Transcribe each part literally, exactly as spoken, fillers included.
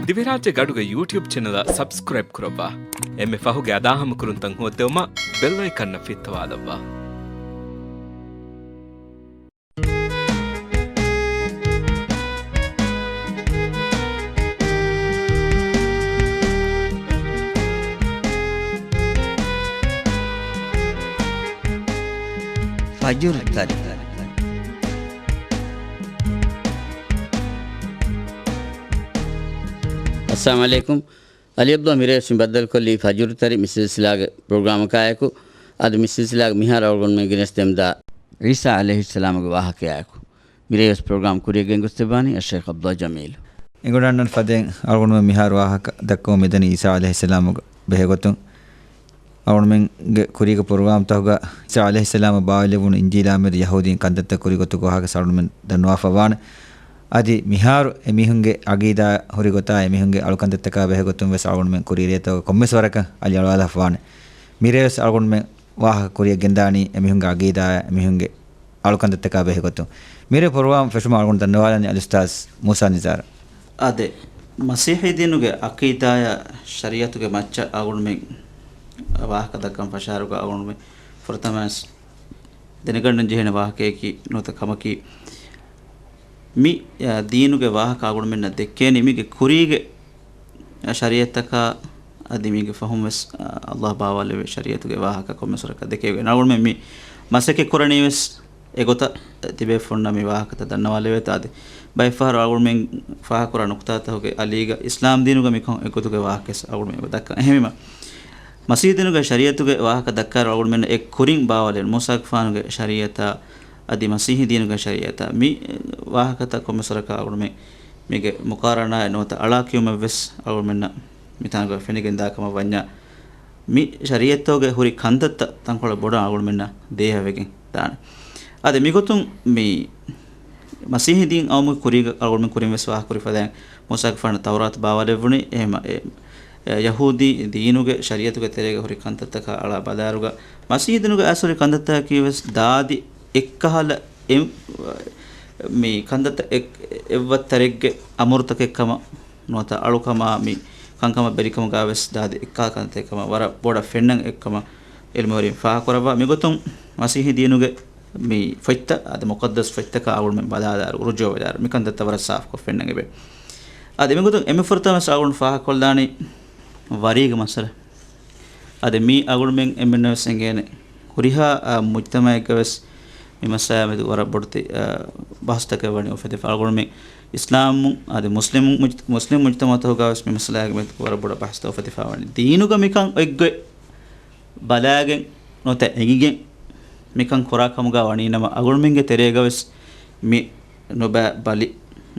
ދިވެހިރާއްޖޭގެ އަޑުގެ ޔޫޓިއުބް ޗެނަލަށް ސަބްސްކްރައިބް ކުރައްވާ. އެންމެ ފަހުގެ އަދާހަމަކުރުންތައް ހޯއްދެވުމަށް ބެލް އައިކަންއަށް ފިއްތަވާލައްވާ. ފަޖުރު ތަރި. އައްސަލާމު ޢަލައިކުމް. އަލީ ޢަބްދުﷲ މިރޭވެސް މި ބައްދަލުކޮށްލީ ފަޖުރު ތަރި މި ސިލްސިލާގެ ޕްރޮގްރާމަކާއެކު. އަދި މި ސިލްސިލާގެ މިހާރު އަޅުގަނޑުމެން ގެނެސްދެމުންދާ ޢީސާ ޢަލައިހިއްސަލާމުގެ ވާހަކަޔާއެކު. މިރޭވެސް ޕްރޮގްރާމް ކުރިއަށް ގެންގޮސްދެއްވާނީ އައްޝައިޚް ޢަބްދުﷲ ޖަމީލު. އެނގިވަޑައިގަންނަވަން ފަދައިން އަޅުގަނޑުމެން މިހާރު ވާހަކަ ދައްކަމުން މިދަނީ ޢީސާ ޢަލައިހިއްސަލާމުގެ ބެހޭގޮތުން. އަޅުގަނޑުމެންގެ ކުރީގެ ޕްރޮގްރާމްތަކުގަ ޢީސާ ޢަލައިހިއްސަލާމަށް ބާވައިލެވުނު އިންޖީލާ މެދު ޔަހޫދީން ކަންތައްތައް ކުރިގޮތުގެ ވާހަކަ އަޅުގަނޑުމެން ދަންނަވާފަ ވާނެ. އަދި މިހާރު އެމީހުންގެ ޢަގީދާ ހުރި ގޮތާ އެމީހުންގެ އަޅުކަންތައްތަކާ ބެހޭގޮތުން ވެސް އަޅުގަނޑުމެން ކުރީ ރޭތަކުގަ ކޮންމެސް ވަރަކަށް އަލިއަޅުވާލާފަ ވާނެ. މިރޭވެސް އަޅުގަނޑުމެން ވާހަކަ ކުރިއަށް ގެންދާނީ އެމީހުންގެ ޢަގީދާއާ އެމީހުންގެ އަޅުކަންތައްތަކާ ބެހޭގޮތުން. މިރޭ ޕްރޮގްރާމް ފެށުމަށް އަޅުގަނޑު ދަންނަވާލަނީ އަލްއުސްތާޛް މޫސާ ނިޒާރު. އާދެ، މަސީޙީ ދީނުގެ ޢަޤީދާޔާ ޝަރީޢަތުގެ މައްޗަށް އަޅުގަނޑުމެން ވާހަކަ ދައްކަން ފަށާރުގަ އަޅުގަނޑުމެން ފުރަތަމައަސް ދެނެގަންނަން ޖެހޭނެ ވާހަކަޔަކީ ނުވަތަ ކަމަކީ، މި، އާ، ދީނުގެ ވާހަކަ އަޅުގަނޑުމެންނަށް ދެއްކޭނީ މީގެ ކުރީގެ ޝަރީޢަތްތަކާ އަދި މީގެ ފަހުން ވެސް، އާ، ﷲ ބާވާލެއްވި ޝަރީޢަތުގެ ވާހަކަ ކޮންމެސް ވަރަކަށް ދެކެވިގެން. އަޅުގަނޑުމެން މި މަސައްކަތް ކުރަނީ ވެސް އެގޮތަށް ތިބޭފުޅުންނަށް މި ވާހަކަތައް ދަންނަވާލެވޭތޯ އަދި ބައެއްފަހަރު އަޅުގަނޑުމެން ފާހަގަކުރާ ނުކުތާތަކުގެ އަލީގަ އިސްލާމް ދީނުގަ މިކަން އެގޮތުގެ ވާހަކަ ވެސް އަޅުގަނޑުމެން ދައްކަން. އެހެންވީމަ، މަސީޙީ ދީނުގެ ޝަރީޢަތުގެ ވާހަކަ ދައްކާއިރު އަޅުގަނޑުމެންނަށް އެ ކުރިން ބާވާލެވުނު މޫސާގެފާނުގެ ޝަރީޢަތާ އަދި މަސީޙީ ދީނުގެ ޝަރީޢަތާ މި ވާހަކަތައް ކޮންމެސް ވަރަކަށް އަޅުގަނޑުމެން މީގެ މުޤާރަނާއެއް ނުވަތަ އަޅާ ކިޔުމެއްވެސް އަޅުގަނޑުމެންނަށް މިތާނގަ ފެނިގެންދާ ކަމަށް ވަންޏާ، މި ޝަރީޢަތްތަކުގެ ހުރި ކަންތައްތައް ތަންކޮޅެއް ބޮޑަށް އަޅުގަނޑުމެންނަށް ދޭހަވެގެން ދާނެ. އާދެ، މިގޮތުން މި މަސީޙީ ދީން އައުމުގެ ކުރީގަ އަޅުގަނޑުމެން ކުރިން ވެސް ވާހަކަ ކުރި ފަދައިން މޫސާގެފާނަށް ތައުރާތު ބާވާލެއްވުނީ. އެހެމަ، އެ، އެ، ޔަހޫދީ ދީނުގެ ޝަރީޢަތުގެ ތެރޭގަ ހުރި ކަންތައްތަކާ އަޅާ ބަލާއިރުގަ، މަސީޙީ ދީނުގަ އައިސް ހުރި ކަންތައްތަކަކީ ވެސް ދާދި އެއްކަހަލަ އެ، މި ކަންތައްތައް އެއް، އެއްވައްތަރެއްގެ އަމުރުތަކެއް ކަމަށް ނުވަތަ އަޅުކަމާ މި ކަންކަމަށް ބެރިކަމުގަ ވެސް ދާދި އެއްކަހަލަ ކަންތައްތަކެއް ކަމަށް ވަރަށް ބޮޑަށް ފެންނަން އެއްކަމަށް ޢިލްމުވެރިން ފާހަގަކުރައްވާ. މިގޮތުން މަސީޙީ ދީނުގެ މި ފޮތްތައް އަދި މުޤައްދަސް ފޮތްތަކާ އަޅުގަނޑުމެން ބަލާލާއިރު، ރުޖޫޢަވެލާއިރު، މިކަންތައްތައް ވަރަށް ސާފުކޮށް ފެންނަން އެބެ. އަދި މިގޮތުން އެންމެ ފުރަތަމަ ވެސް އަޅުގަނޑު ފާހަގަކޮށްލާނީ ވަރީގެ މައްސަލަ. އަދި މީ އަޅުގަނޑުމެން އެންމެންނަށް ވެސް އެނގޭނެ. ހުރިހާ، އާ، މުޖްތަމަޢެއްގަ ވެސް މި މައްސަލައާ މެދު ވަރަށް ބޮޑު ތި-، އާ، ބަހުސްތަކެއް ވަނީ އުފެދިފަ. އަޅުގަނޑުމެން އިސްލާމުން އަދި މުސްލިމު މުޖް-، މުސްލިމް މުޖްތަމަޢުތަކުގަ ވެސް މި މައްސަލައާގެ މެދު ވަރަށް ބޮޑަށް ބަހުސްތައް އުފެދިފަ ވަނީ. ދީނުގަ މިކަން އޮތްގޮތް ބަލާގެން ނުވަތަ އެނގިގެން މިކަން ކުރާ ކަމުގަ ވަނީ ނަމަ، އަޅުގަނޑުމެންގެ ތެރޭގަ ވެސް މި ނުބައި ބަލި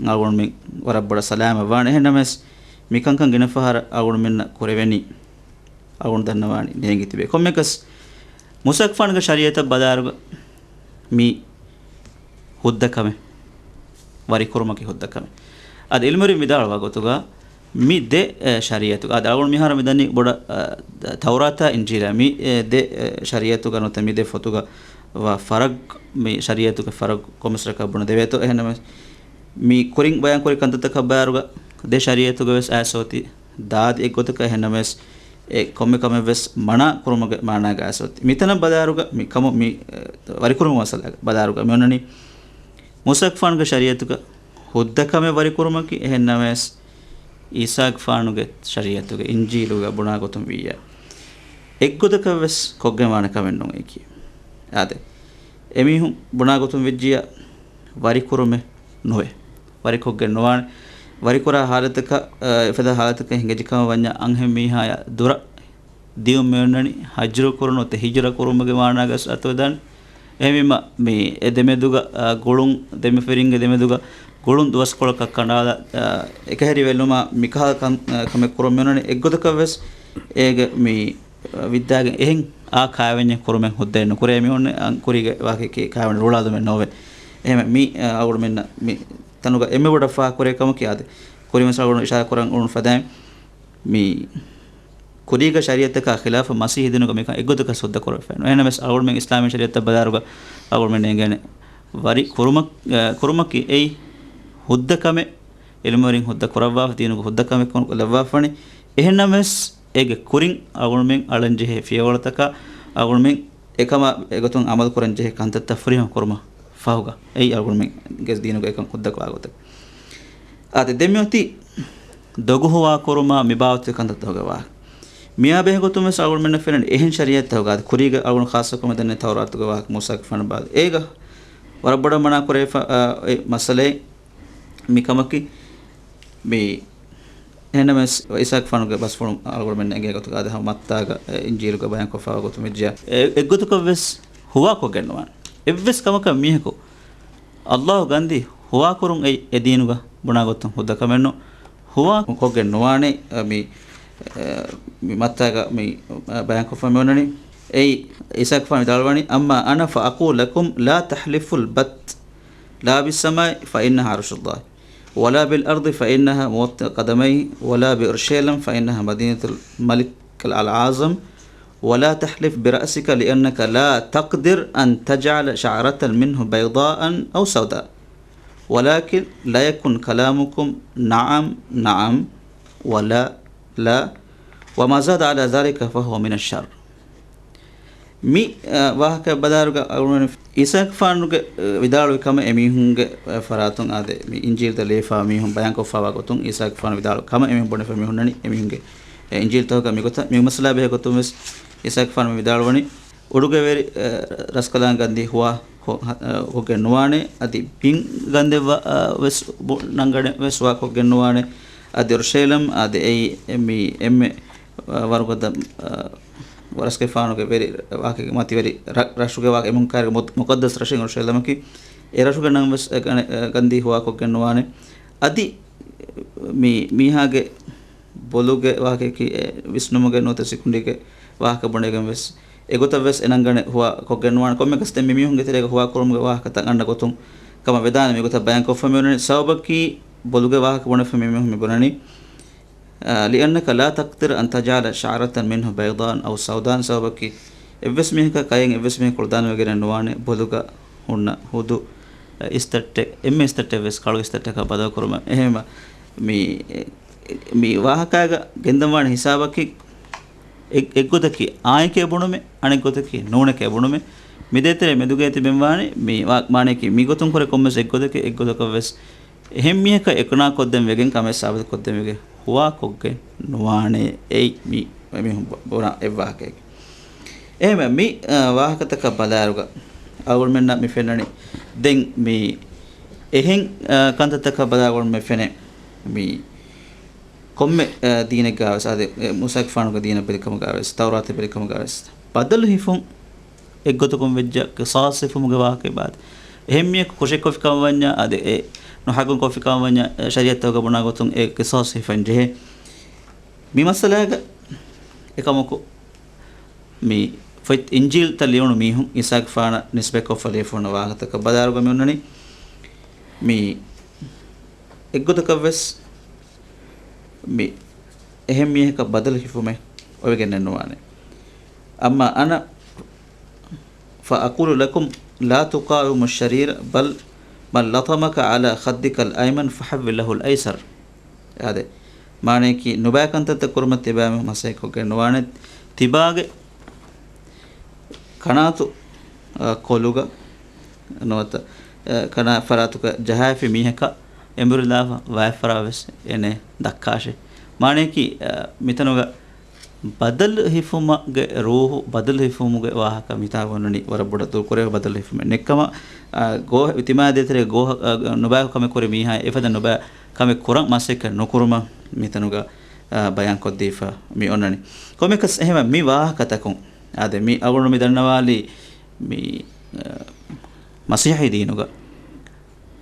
އަޅުގަނޑުމެން ވަރަށް ބޮޑަށް ސަލާމަތް ވާނެ. އެހެންނަމަވެސް، މިކަންކަން ގިނަ ފަހަރަށް އަޅުގަނޑުމެންނަށް ކުރެވެނީ، އަޅުގަނޑު ދަންނަވާނީ ނޭނގި ތިބޭ. ކޮންމެއަކަސް، މޫސާގެފާނުގެ ޝަރީޢަތަށް ބަލާއިރުގަ މި ހުއްދަ ކަމެއް، ވަރިކުރުމަކީ ހުއްދަ ކަމެއް. އަދި ޢިލްމުވެރިން ވިދާޅުވާ ގޮތުގަ، މި ދެ، އެ، ޝަރީޢަތުގަ، އަދި އަޅުގަނޑު މިހާރު މި ދަނީ ބޮޑަށް، އެ، ތައުރާތާ އިންޖީލާ މި، އެ، ދެ، އެ، ޝަރީޢަތުގަ ނުވަތަ މި ދެ ފޮތުގަ ވާ ފަރަގު، މި ޝަރީޢަތުގެ ފަރަގު ކޮންމެސް ވަރަކަށް ބުނެދެވޭތޯ. އެހެންނަމަވެސް، މި ކުރިން ބަޔާން ކުރި ކަންތައްތަކަށް ބައިވަރުގަ ދެ ޝަރީޢަތުގަ ވެސް އައިސް އޮތީ ދާދި އެއްގޮތަކަށް. އެހެންނަމަވެސް، އެ ކޮންމެ ކަމެއް ވެސް މަނާ ކުރުމުގެ މާނާގަ އައިސް އޮތީ. މިތަނަށް ބަލާއިރުގަ، މި ކަމު، މި، އެ، ވަރިކުރުމުގެ މައްސަލަ ބަލާއިރުގަ މި އޮންނަނީ މޫސާގެފާނުގެ ޝަރީޢަތުގަ ހުއްދަ ކަމެއް ވަރިކުރުމަކީ، އެހެންނަމަވެސް، އީސާގެފާނުގެ ޝަރީޢަތުގެ އިންޖީލުގަ ބުނާ ގޮތުން ވިއްޔާ، އެއްގޮތަކަށް ވެސް ކޮށްގެން ވާނެ ކަމެއް ނޫން އެކީ. އާދެ، އެމީހުން ބުނާ ގޮތުން ވެއްޖިއްޔާ، ވަރިކުރުމެއް ނުވޭ. ވަރިކޮށްގެން ނުވާނެ. ވަރިކުރާ ޙާލަތަކަށް، އަ، އެފަދަ ޙާލަތަކަށް ހިނގަޖެ ކަމަށް ވަންޏާ، އަންހެން މީހާޔާ ދުރަށް ދިޔުން މިއޮންނަނީ ހަޖްރު ކުރުން ނުވަތަ ހިޖުރަ ކުރުމުގެ މާނާގަ އަތުވެދާނެ. އެހެންވީމަ، މި އެ ދެމެދުގަ، އަ، ގުޅުން، ދެމަފިރިންގެ ދެމެދުގަ ގުޅުން ދުވަސްކޮޅަކަށް ކަނޑާލާ، އަ، އެކަހެރިވެލުމާ މިކަހަލަ ކަން-، އަ، ކަމެއް ކުރަން މިއޮންނަނީ. އެއްގޮތަކަށް ވެސް އޭގެ މި، އަ، ވިއްދާގެން އެހެން އާ ކާވެންޏެއް ކުރުމެއް ހުއްދައެއް ނުކުރޭ. މި އޮންނަ އަން ކުރީގެ ވާހަކައަކީ ކާވެން ރޫޅާލުމެއް ނޯވޭ. އެހެން މި، އަ، އަޅުގަނޑުމެންނަށް މި ތަނުގަ އެންމެ ބޮޑަށް ފާހަގަކުރޭ ކަމަކީ އާދެ، ކުރިންވެސް އަޅުގަނޑު އިޝާރާތް ކުރަން އުޅުނު ފަދައިން މި ކުރީގެ ޝަރީޢަތަކާ ޚިލާފަށް މަސީޙީ ދީނުގަ މިކަން އެއްގޮތަކަށް ހުއްދަ ކުރެވިފައެއް ނުވޭ. އެހެންނަމަވެސް އަޅުގަނޑުމެން އިސްލާމީ ޝަރީޢަތަށް ބަލާއިރުގަ އަޅުގަނޑުމެން ނޭނގޭނެ ވަރި ކުރުމަށް، އަ، ކުރުމަކީ އެއީ ހުއްދަ ކަމެއް އިލްމުވެރިން ހުއްދަ ކުރައްވާފަ، ދީނުގެ ހުއްދަ ކަމެއް ކޮން ލައްވާފަނި. އެހެންނަމަވެސް، އޭގެ ކުރިން އަޅުގަނޑުމެން އަޅަން ޖެހޭ ފިޔަވަޅުތަކާ، އަޅުގަނޑުމެން އެކަމާ އެގޮތުން އަމަލު ކުރަން ޖެހޭ ކަންތައްތައް ފުރިހަމަ ކުރުމަށް ފަހުގަ، އެއީ އަޅުގަނޑުމެންގެ ދީނުގެ އެކަން ހުއްދަ ކުރާ ގޮތެއް. އާދެ، ދެން މިއޮތީ ދޮގު ހުވާކުރުމާ މި ބާވަތު ކަންތައްތަކުގެ ވާހަކަ. މިއާ ބެހޭ ގޮތުން ވެސް އަޅުގަނޑުމެންނަށް ފެންނަނީ އެހެން ޝަރީއަތްތަކުގަ، އާދެ، ކުރީގެ އަޅުގަނޑު ޚާއްޞަކޮށް މި ދަންނަ ތައުރާތުގެ ވާހަކަ، މޫސާގެފާނު ބާ، އޭގަ ވަރަށް ބޮޑަށް މަނާ ކުރެވިފަ، އާ، އެ މައްސަލައެއް މި ކަމަކީ. މި އެހެންނަމަވެސް، އީސާގެފާނުގެ ބަސްފުޅުން އަޅުގަނޑުމެން އެނގޭ ގޮތުގަ، އާދެ، ހަމަ މައްތާގަ، އެ، އިންޖީލުގަ ބަޔާންކޮށްފަވާ ގޮތުން ވެއްޖެޔާ، އެ، އެއްގޮތަކަށް ވެސް ހުވާކޮށްގެން ނުވާނެ. އެއްވެސް ކަމަކަށް މީހަކު ﷲ ގަންދީ ހުވާކުރުން އެއީ އެ ދީނުގަ ބުނާ ގޮތުން ހުއްދަ ކަމެއް ނޫން. ހުވާ ކޮށްގެން ނުވާނެ، އަ، މި، އަ، މި މައްތާގަ މި، އަ، ބަޔާންކޮށްފަ މި އޮންނަނީ. އެއީ އީސާގެފާނު ވިދާޅުވަނީ، أما أنا فأقول لكم لا تحلفوا البت لا بالسماء فإنها عرش الله، ولا بالأرض فإنها موطن قدميه، ولا بأورشليم فإنها مدينة الملك الأعظم، ولا تحلف برأسك لأنك لا تقدر أن تجعل شعرة منه بيضاء أو سوداء، ولكن ليكن كلامكم نعم نعم ولا لا، وما زاد على ذلك فهو من الشر. މި، އަ، ވާހަކަ ބަލާއިރުގަ އަޅުގަނޑު އީސާގެފާނުގެ، އަ، ވިދާޅުވި ކަމެއް އެމީހުންގެ، އަ، ފަރާތުން އާދެ، މި އިންޖީލްތައް ލިޔެފާ މީހުން ބަޔާންކޮށްފަވާ ގޮތުން އީސާގެފާނު ވިދާޅު ކަމަށް އެމީހުން ބުނެފަ މި ހުންނަނީ އެމީހުންގެ، އެ، އިންޖީލްތަކުގަ މިގޮތަށް. މި މައްސަލާ ބެހޭ ގޮތުން ވެސް އީސާގެފާނު މި ވިދާޅުވަނީ، އުޑުގެ ވެރި، އަ، ރަސްކަލާނގެ ގަންދީ ހުވާ ކޮ-، އަ، ކޮށްގެން ނުވާނެ. އަދި ބިން ގަންދެއް ވަ-، އަ، ވެސް ބު-، ނަންގަނެ ވެސް ހުވާ ކޮށްގެން ނުވާނެ. އަދި އޮރުޝަލީމް އާދެ، އެއީ މި އެންމެ، އަ، ވަރުގަދަ، އަ، ރަސްގެފާނުގެ ވެރި ވާހަކަ މަތިވެރި ރަ-، ރަށުގެ ވާހަކަ އެމީހުން ކައިރިގެ މު-، މުޤައްދަސް ރަށެއް އޮރުޝަލީމަކީ. އެ ރަށުގެ ނަން ވެސް އެ ގަނެ-، އެ ގަންދީ ހުވާ ކޮށްގެން ނުވާނެ. އަދި މި މީހާގެ ބޮލުގެ ވާހަކަޔަކީ އެ ވިސްނުމުގެ ނުވަތަ ސިކުނޑީގެ ވާހަކަ ބުނެގެން ވެސް އެގޮތަށް ވެސް އެ ނަންގަނެ ހުވާ ކޮށްގެން ނުވާނެ. ކޮންމެއަކަސް ދެން މި މީހުންގެ ތެރޭގަ ހުވާ ކުރުމުގެ ވާހަކަތައް އަންނަ ގޮތުން ކަމަށް ވެދާނެ މިގޮތަށް ބަޔާންކޮށްފަ މި އޮންނަނީ. ސަބަބަކީ ބޮލުގެ ވާހަކަ ބުނެފަ މި މީހުން މި ބުނަނީ، އަ، لأنك لا تقدر أن تجعل شعرة منه بيضاء أو سوداء. ސަބަބަކީ އެއްވެސް މީހަކަށް ކައެއް އެއްވެސް މީހަކަށް ކުޅަދާނަވެގެނެއް ނުވާނެ ބޮލުގަ ހުންނަ ހުދު، އަ، އިސްތައްޓެއް، އެންމެ އިސްތައްޓެއް ވެސް ކަޅު އިސްތައްޓަކަށް ބަދަލުކުރުމަށް. އެހެންވީމަ މި މި ވާހަކާގަ ގެންދަންވާނެ ހިސާބަކީ އެއް-، އެއްގޮތަކީ އާނއެކޭ ބުނުމެއް، އަނެއްގޮތަކީ ނޫނެކޭ ބުނުމެއް. މި ދޭތެރޭ މެދުގައި ތިބެންވާނެ މި ވާ-، މާނަޔަކީ މިގޮތުން ކުރެ ކޮންމެސް އެއްގޮތަކީ އެއްގޮތަކަށް ވެސް އެހެން މީހަކަށް އިޤްނާ ކޮށްދެން ވެގެން ކަމެއް ސާބިތު ކޮށްދެން ވެގެން ހުވާ ކޮށްގެން ނުވާނެ. އެއީ މި އެމީހުން ބު-، ބުނާ އެއްވާހަކައެކޭ. އެހެންވެ މި، އަ، ވާހަކަތަކަށް ބަލާއިރުގަ އަޅުގަނޑުމެންނަށް މި ފެންނަނީ ދެން މި އެހެން، އަ، ކަންތައްތަކަށް ބަލާ އަޅުގަނޑުމެން ފެނޭ މި ކޮންމެ، އަ، ދީނެއްގާވެސް، އާދެ، އެ، މޫސާގެފާނުގެ ދީނަށް ބެލިކަމުގާވެސް، ތައުރާތަށް ބެލިކަމުގާވެސް، ބަދަލު ހިފުން އެއްގޮތަކުން ވެއްޖެ ޤިޞާޞް ހިފުމުގެ ވާހަކައެއް ބާދެ. އެހެން މީހަކު ކުށެއް ކޮށްފި ކަމަށް ވަންޏާ، އާދެ، އެ ނުޙައްޤުން ކޮށްފި ކަމަށް ވަންޏާ، އެ، ޝަރީޢަތްތަކުގަ ބުނާ ގޮތުން އެ ޤިޞާޞް ހިފަން ޖެހޭ. މި މައްސަލާގަ އެކަމަކު، މި ފޮތް އިންޖީލްތައް ލިޔުނު މީހުން އީސާގެފާނަށް ނިސްބަތްކޮށްފަ ލިޔެފަ ހުންނަ ވާހަކަތަކަށް ބަލާއިރުގަ މި އޮންނަނީ، މި އެއްގޮތަކަށްވެސް މި އެހެން މީހަކަށް ބަދަލު ހިފުމެއް އޮވެގެންނެއް ނުވާނެ. أما أنا فأقول لكم لا تقاوموا الشرير، بل من لطمك على خدك الأيمن فحول له الأيسر. އާދެ، މާނަޔަކީ ނުބައި ކަންތައްތައް ކުރުމަށް ތިބާމެ މަސައްކަތްކޮށްގެން ނުވާނެ. ތިބާގެ ކަނާތު، އަ، ކޮލުގަ ނުވަތަ، އަ، ކަނާ ފަރާތުގަ ޖަހާފި މީހަކަށް އެނބުރިލާފަ ވާތްފަރާ ވެސް އޭނަ ދައްކާށޭ. މާނަޔަކީ، އަ، މިތަނުގަ ބަދަލު ހިފުމުގެ ރޫޙު، ބަދަލު ހިފުމުގެ ވާހަކަ މިތާ އޮންނަނީ ވަރަށް ބޮޑަށް ދޫކުރެވޭ ބަދަލު ހިފުމެއް ނެއްކަމަށް، އާ، ގޯ-، ތިމާ ދޭތެރޭ ގޯ-، އާ، ނުބައި ކަމެއް ކުރި މީހާ އެފަދަ ނުބައި ކަމެއް ކުރަން މަސައްކަތް ނުކުރުމަށް މިތަނުގަ، އާ، ބަޔާންކޮށްދީފަ މި އޮންނަނީ. ކޮންމެއަކަސް އެހެންވެ މި ވާހަކަތަކުން، އާދެ، މި އަޅުގަނޑު މި ދަންނަވާލީ މި، އާ، މަސީޙީ ދީނުގަ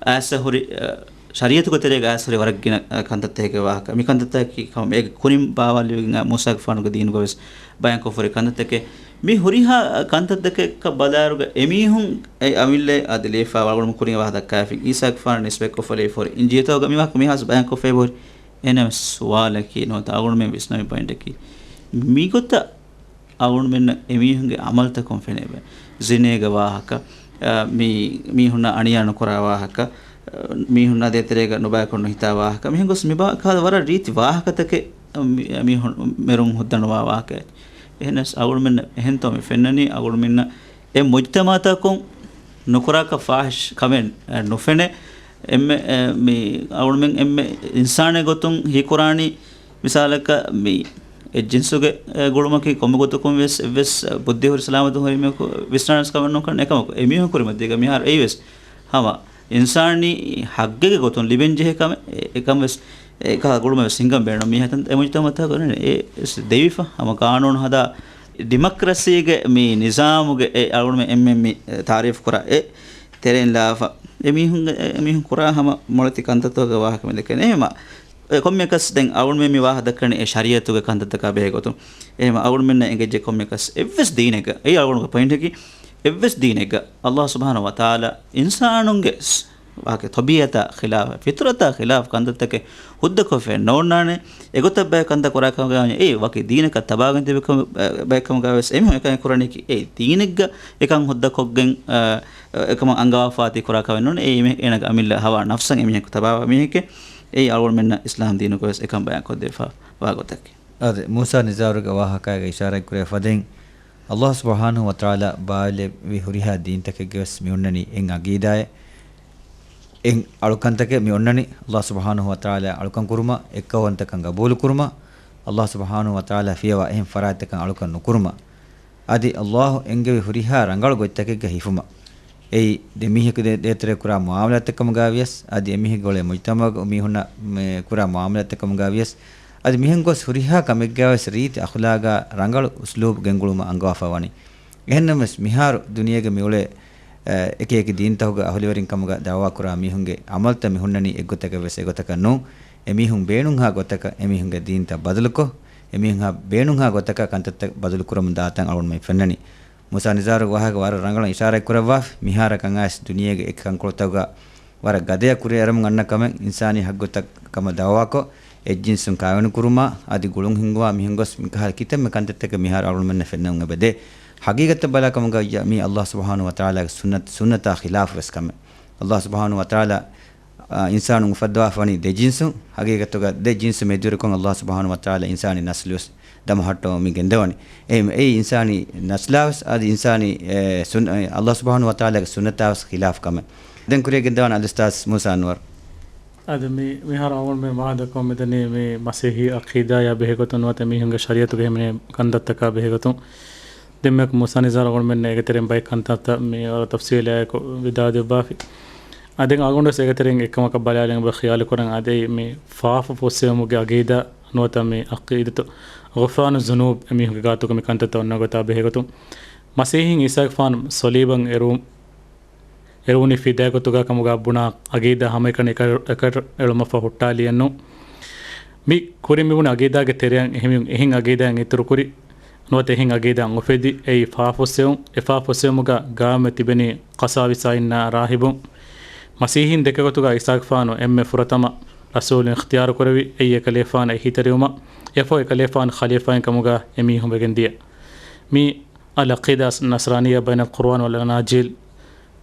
އައިސް ހުރި، އަ، ޝަރީޢަތުގެ ތެރޭގަ އައިސް ހުރި ވަރަށް ގިނަ، އަ، ކަންތައްތަކެއްގެ ވާހަކަ. މި ކަންތައްތަކަކީ ކަމަށް އޭގެ ކުރިން ބާވާލެވިގެން އައި މޫސާގެފާނުގެ ދީނުގަ ވެސް ބަޔާންކޮށްފަ ހުރި ކަންތައްތަކެއް. މި ހުރިހާ، އަ، ކަންތައްތަކަކަށް ބަލާއިރުގަ އެމީހުން އެ އަމިއްލައަށް އަދި ލިޔެފަ އަޅުގަނޑު ކުރިން ވާހަކަ ދައްކާފި އީސާގެފާނަށް ނިސްބަތްކޮށްފަ ލިޔެފަ ހުރި އިންޖީލުތަކުގަ މި ވާހަކަ މިހާސް ބަޔާންކޮށްފަ ހުރި. އެހެންނަމަވެސް ސުވާލަކީ ނުވަތަ އަޅުގަނޑުމެން ވިސްނަމި ޕޮއިންޓަކީ މިގޮތަށް އަޅުގަނޑުމެންނަށް އެމީހުންގެ އަމަލުތަކުން ފެނޭ ޒިނޭގެ ވާހަކަ، އަ، މި، މީހުންނަށް އަނިޔާ ނުކުރާ ވާހަކަ، މީހުންނާ ދޭތެރޭގަ ނުބައިކޮށް ނުހިތާ ވާހަކަ. މިހެން ގޮސް މި ބާ-، ކާ ވަރަށް ރީތި ވާހަކަތަކެއް މި-، މީހުން މެރުން ހުއްދަނުވާ ވާހަކައެއް. އެހެނަސް އަޅުމެންނަށް އެހެންތޯ މި ފެންނަނީ، އަޅުމެންނަށް އެ މުޖްތަމަޢުތަކުން ނުކުރާކަށް ފާޙިޝް ކަމެއް، އެ، ނުފެނޭ. އެންމެ، އެ، މި އަޅުމެން އެންމެ އިންސާނެއް ގޮތުން ހީކުރާނީ، މިސާލަކަށް މި އެއްޖިންސުގެ، އެ، ގުޅުމަކީ ކޮންމެ ގޮތަކުން ވެސް އެއްވެސް ބުއްދި ހުރި ސަލާމަތު ހުރި މީހަކު ވިސްނާނެސް ކަމެއް ނޫން ކަން އެކަމަކު. އެ މީހުން ކުރިމަތީގަ މިހާރު އެއީވެސް ހަމަ އިންސާނީ ޙައްޤެއްގެ ގޮތުން ލިބެން ޖެހޭ ކަމެއް. އެ-، އެކަން ވެސް އެކަހަލަ ގުޅުމެއް ވެސް ހިނގަން ބޭނުން. މީހަކަށް އެ މުޖްތަމަޢުތަކަށް އެ ވެސް ދެވިފަ ހަމަ ގާނޫނު ހަދާ ޑިމޮކްރަސީގެ މި ނިޒާމުގެ އެ އަޅުގަނޑުމެން އެންމެން މި ތާރީފު ކުރާ އެ ތެރެއިން ލާފަ އެ މީހުންގެ، އެ މީހުން ކުރާ ހަމަ މޮޅެތި ކަންތައްތަކުގެ ވާހަކަ މި ދެކެން. އެހެމަ އެ ކޮންމެއަކަސް ދެން އަޅުގަނޑުމެން މި ވާހަކަ ދައްކަނީ އެ ޝަރީޢަތުގެ ކަންތައްތަކާ ބެހޭ ގޮތުން. އެހެމަ އަޅުގަނޑުމެންނަށް އެނގެއްޖެ ކޮންމެއަކަސް އެއްވެސް ދީނެއްގަ، އެއީ އަޅުގަނޑުގެ ޕޮއިންޓަކީ، އެއްވެސް ދީނެއްގަ ﷲ ސުބްޙާނަހޫ ވަތަޢާލާ އިންސާނުންގެ ސް-، ވާހަކަ ތަބީޢަތާ ޚިލާފަށް، ފިޠުރަތާ ޚިލާފަށް ކަންތައްތަކެއް ހުއްދަކޮށްފައެއް ނޯންނާނެ. އެގޮތަށް ބައެއް ކަންތައް ކުރާ ކަމުގަ އެއީ ވަކި ދީނަކަށް ތަބާގެން ތިބި ކަމަށް ބައެއް ކަމުގަ ވެސް އެމީހުން އެކަން ކުރަނީކީ އެ ދީނެއްގަ އެކަން ހުއްދަކޮށްގެން، އަ، އެކަމަށް އަންގަވާފާތީ ކުރާ ކަމެއް ނޫން. އެއީ އޭނަގެ އަމިއްލަ ހަވާ ނަފްސަށް އެމީހަކު ތަބާވާ މީހެކޭ. އެއީ އަޅުގަނޑުމެންނަށް އިސްލާމް ދީނުގަ ވެސް އެކަން ބަޔާން ކޮށްދެވިފަ ވާ ގޮތަކީ. އާދެ، މޫސާ ނިޒާރުގެ ވާހަކައިގަ އިޝާރަތް ކުރެވި ފަދައިން، ﷲ ސުބްޙާނަހޫ ވަތަޢާލާ ބާވައިލެއްވި ހުރިހާ ދީންތަކެއްގަ ވެސް މި އޮންނަނީ އެއް އަގީދާއެއް، އެއް އަޅުކަންތަކެއް މި އޮންނަނީ. ﷲ ސުބްޙާނަހޫ ވަތަޢާލާ އަޅުކަން ކުރުމަށް، އެއްކައުވަންތަކަން ގަބޫލު ކުރުމަށް، ﷲ ސުބްޙާނަހޫ ވަތަޢާލާ ފިޔަވާ އެހެން ފަރާތްތަކަށް އަޅުކަން ނުކުރުމަށް. އަދި ﷲ އެންގެވި ހުރިހާ ރަނގަޅު ގޮތްތަކެއްގަ ހިފުމަށް. އެއީ، ދެ މީހަކު ދޭ-، ދޭތެރޭ ކުރާ މުޢާމަލާތްތައް ކަމުގަ ވިޔަސް، އަދި އެމީހެއްގެ އުޅޭ މުޖްތަމަޢުގަ މީހުންނާ މެ-، ކުރާ މުޢާމަލާތްތައް ކަމުގަ ވިޔަސް، އަދި މިހެން ގޮސް ހުރިހާ ކަމެއްގަ ވެސް ރީތި އަޚުލާގާ ރަނގަޅު އުސްލޫބު ގެންގުޅުމަށް އަންގަވާފަ ވަނީ. އެހެންނަމަވެސް، މިހާރު ދުނިޔޭގެ މިއުޅޭ، އެ، އެކި އެކި ދީންތަކުގެ އަހުލުވެރިން ކަމުގަ ދަޢުވާ ކުރާ މީހުންގެ ޢަމަލުތައް މި ހުންނަނީ އެއްގޮތަކަށް ވެސް އެގޮތަކަށް ނޫން. އެމީހުން ބޭނުންހާ ގޮތަކަށް އެމީހުންގެ ދީންތައް ބަދަލުކޮށް، އެމީހުން ބޭނުންހާ ގޮތަކަށް ކަންތައްތައް ބަދަލު ކުރަމުން ދާތަން އަޅުގަނޑުމެން ފެންނަނީ. މޫސާ ނިޒާރުގެ ވާހަކަ ވަރަށް ރަނގަޅަށް އިޝާރާތް ކުރައްވާފި. މިހާރަކަށް އައިސް ދުނިޔޭގެ އެކި ކަންކޮޅުތަކުގަ ވަރަށް ގަދަޔަށް ކުރިއަރަމުން އަންނަ ކަމެއް އިންސާނީ ހައްގުތައް ކަމަށް ދަޢުވާކޮށް، އެއްޖިންސުން ކާވެނިކުރުމާ، އަދި ގުޅުން ހިންގުމާ މިހެން ގޮސް މިކަހަލަ ކިތަންމެ ކަންތައްތަކެއް މިހާރު އަޅުގަނޑުމެންނަށް ފެންނަމުން އެބަދޭ. ހަގީގަތަށް ބަލާ ކަމުގަ މީ ﷲ ސުބްޙާނަހޫ ވަތަޢާލާގެ ސުންނަތް، ސުންނަތާ ޚިލާފު ވެސް ކަމެއް. ﷲ ސުބްޙާނަހޫ ވަތަޢާލާ، އާ، އިންސާނުން އުފައްދަވާފަ ވަނީ ދެ ޖިންސުން. ހަގީގަތުގަ ދެ ޖިންސު މެދުވެރިކޮށް ﷲ ސުބްޙާނަހޫ ވަތަޢާލާ އިންސާނީ ނަސްލު ވެސް ދަމަހައްޓަވަމުން މި ގެންދަވަނީ. އެ، އެއީ އިންސާނީ ނަސްލާ ވެސް، އަދި އިންސާނީ، އެ، ސުން-، އެ، ﷲ ސުބްޙާނަހޫ ވަތަޢާލާގެ ސުންނަތާ ވެސް ޚިލާފު ކަމެއް. ދެން ކުރިއަށް ގެންދަވާނެ އަލްއުސްތާޛް މޫސާ އަންވަރު. އަދި މި، މިހާރު އަޅުގަނޑުމެން ވާހަކަ ދައްކަމުން މިދަނީ މި މަސީޙީ އަޤީދާޔާ ބެހޭގޮތުން ނުވަތަ މީހުންގެ ޝަރީޢަތުގެ ހިމެނޭ ކަންތައްތަކާ ބެހޭގޮތުން. ދެންމެ މޫސާ ނިޒާރު އަޅުގަނޑުމެންނަށް އޭގެތެރެއިން ބައެއް ކަންތައްތައް މި ވަރަށް ތަފްސީލާއެކު ވިދާޅުދެއްވާފި. އަދި އަޅުގަނޑުވެސް އޭގެތެރެއިން އެއްކަމަކަށް ބަލާލަން އެބަ ޚިޔާލު ކުރަން އާދެ، މި ފާފަ ފުއްސެވުމުގެ އަގީދާ ނުވަތަ މި އަޤީދަތު ޣުފްރާނު ޒުނޫބް އެމީހުންގެ ގާތުގަ މި ކަންތައްތައް އޮންނަ ގޮތާ ބެހޭގޮތުން. މަސީޙީން ޢީސާގެފާނު ޞަލީބަށް އެރު-، އެރުވުނީ ފިދާއިގޮތުގަ ކަމުގަ ބުނާ އަގީދާ ހަމައެކަނި އެކަށް، އެކަށް އެޅުމަށްފަހު ހުއްޓާލީއެއްނު. މި ކުރިން މިބުނި އަގީދާގެ ތެރެއަށް އެހެން، އެހެން އަގީދާއެއް އިތުރުކުރި، ނުވަތަ އެހެން އަގީދާއެއް އުފެދި، އެއީ ފާފަ ފުއްސެވުން. އެ ފާފަ ފުއްސެވުމުގަ ގާއިމްވެ ތިބެނީ ޤަސާވިސާއިންނާ ރާހިބުން. މަސީޙީން ދެކޭގޮތުގަ ޢީސާގެފާނު އެންމެ ފުރަތަމަ ރަސޫލުން އިޚްތިޔާރު ކުރެވި، އެއީ އެކަލޭފާނަށް އެހީތެރިވުމަށް، އެފަހު އެކަލޭފާނު ޚަލީފާއިން ކަމުގަ އެމީހުން ވެގެންދިޔަ. މީ އަލް ޢަޤީދާ ނަޞްރާނިއްޔާ ބައިނަލް ޤުރުއާން ވަލް އަނާޖީލް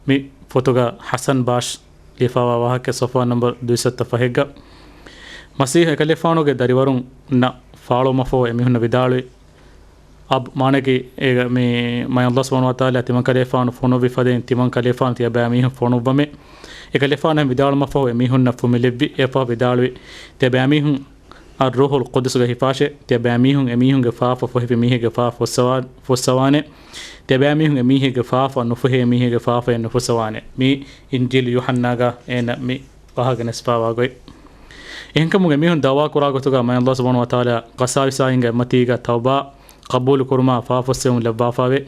މި ފޮތުގަ ޙަސަން ބާޝް ލިޔެފައިވާ ވާހަކަ ޞަފްޙާ ނަންބަރު ދުއިސައްތަ ފަހެއްގަ. މަސީޙު އެކަލޭފާނުގެ ދަރިވަރުންނަށް ފާޅުވުމަށްފަހު އެމީހުންނަށް ވިދާޅުވި، އަބް، މާނައަކީ އޭގަ މި މާތް ﷲ ސުބްޙާނަހޫ ވަތަޢާލާ ތިމަން ކަލޭފާނު ފޮނުއްވި ފަދައިން ތިމަން ކަލޭފާނު ތިޔަބައިމީހުން ފޮނުއްވަމޭ. އެކަލޭފާނު ވިދާޅުމަށްފަހު އެމީހުންނަށް ފުމި ލެއްވި. އެއަށްފަހު ވިދާޅުވި، ތިޔަބައިމީހުން އައްރޫޙުލް ޤުދުސްގެ ހިފާށޭ، ތިޔަބައިމީހުން އެމީހުންގެ ފާފަ ފޮހެވި މީހެއްގެ ފާފަ ފުއްސަވާ-، ފުއްސަވާނެ. ތިޔަބައިމީހުން އެމީހެއްގެ ފާފަ ނުފޮހެވޭ މީހެއްގެ ފާފައެއް ނުފުއްސަވާނެ. މީ އިންޖީލު ޔޫޙަންނާގަ އޭނަ މި ވާހަކަ ނަސްބާވާ ގޮތް. އެހެންކަމުން އެމީހުން ދަޢުވާ ކުރާ ގޮތުގަ މާތް ﷲ ސުބްޙާނަހޫ ވަތަޢާލާ ޤަސާވިސާއިންގެ އެއްމަތީގަ ތައުބާ ޤަބޫލު ކުރުމާ ފާފަ ފުއްސެވުން ލައްވާފައިވޭ.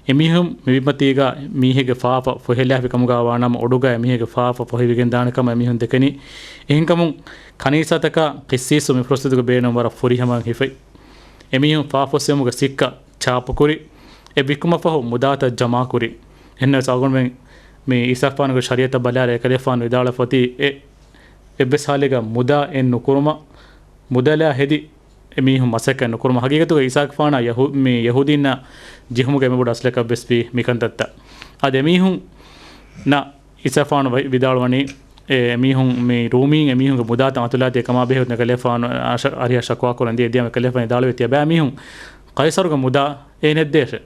އެމީހުން މި ބިންމަތީގަ މީހެއްގެ ފާފަ ފޮހެލާފި ކަމުގަ ވާނަމަ އޮޑުގަ އެމީހެއްގެ ފާފަ ފޮހެވިގެންދާނެ ކަމަށް އެމީހުން ދެކެނީ. އެހެންކަމުން ކަނީސާތަކާ ޤިއްސީސް މި ފުރުޞަތުގެ ބޭނުން ވަރަށް ފުރިހަމައިން ހިފައި. އެމީހުން ފާފަ ފުއްސެވުމުގެ ސިއްކަ ޗާޕުކުރި. އެ ވިއްކުމަށްފަހު މުދާތައް ޖަމާކުރި. އެހެންނަމަވެސް އަޅުގަނޑުމެން މި އީސާފާނުގެ ޝަރީޢަތަށް ބަލާއިރު އެކަލޭފާނު ވިދާޅުވެފަ އޮތީ އެ އެއްވެސް ހާލެއްގަ މުދާ އެއް ނުކުރުމަށް، މުދަލާ ހެދި އެމީހުން މަސައްކަތް ނުކުރުމަށް. ހަގީގަތުގަ އީސާގެފާނާ ޔަހޫ-، މި ޔަހޫދީންނާ ޖެހުމުގެ އެންމެ ބޮޑު އަސްލަކަށްވެސް ވީ މިކަންތައްތައް. އަދި އެމީހުންނަށް އީސާފާނު ވަ-، ވިދާޅުވަނީ، އެ މީހުން މި ރޫމީން އެ މީހުންގެ މުދާތައް އަތުލާތީ ކަމާ ބެހޭ ގޮތުން އެކަލޭފާނު އަށަ-، އަރިހަށް ޝަކުވާ ކުރަން ދިޔަ އެ ދިޔަ އެކަލޭފާނު ދާޅުވެ ތިޔަބައިމީހުން ޤައިސަރުގެ މުދާ އޭނެއްދޭށޭ.